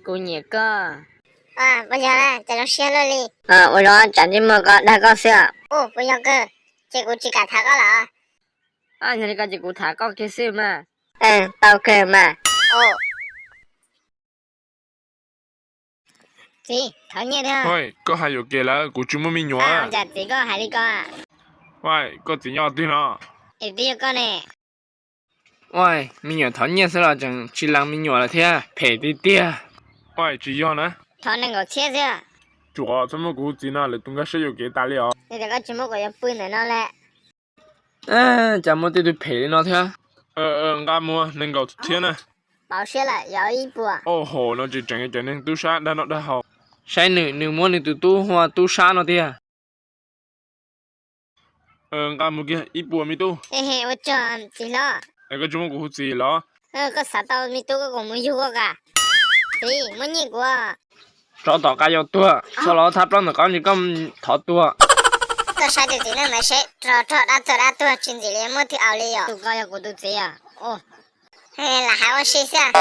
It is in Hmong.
Kuv nyiam koj. Puas yog na, cas zoo siab luaj li. Ua zoo, tsam ntsej muag ko dag koj xwb. Puas yog kawg, ces kuv tsis kam tham koj lawm. Yog li ko ces kuv tham koj kiag xwb mas. Tau kawg mas. Txiv, thov nyiaj thiab. Koj hais yuam kev lawm, kuv tsis muaj me nyuam. Cas txiv koj hais li ko? Koj txiv nyob twg no? Es twb yog koj ne. Ua, me nyuam thov nyiaj xwb los tseem tsis lees me nyuam lawm thiab, phem tiag tiag. Ua, tsis yog na. Thov nees nkaum txhiab xwb. Tsuas txhob muab kuv hu txiv no, lawv tus nkag siab yuam kev tas li os. Yog tias koj tsis muab kuv yuav pw ntawm no lawm. Cas muaj tej tug phem li no thiab. Nqa mus nees nkaum txhiab na. Pauv siab lawm, yog ib puas. Au, hauv no tseem tseem cov neeg tub sab dag noj dag haus. Saib nws, nws muab nws tus tub hu ua tub sab no tiag. Nqa mus kiag ib puas me tub. Ua tsaug txiv hlob. Es koj tsis muab kuv hu txiv los? Koj xav tau me tub koj kom mus yug koj ka. Txiv, muab nyiaj kuv. Tsov tom qab yuav tuag, tsov los thab plaub ntawm qab ntsis koj thov tuag. Koj saib tus txiv neej ntawd seb, rog rog dab tuag dab tuag tsis ntxim li muaj twg aus li yom. Tus ko yog kuv tus txiv os. Lam hais ua si xwb.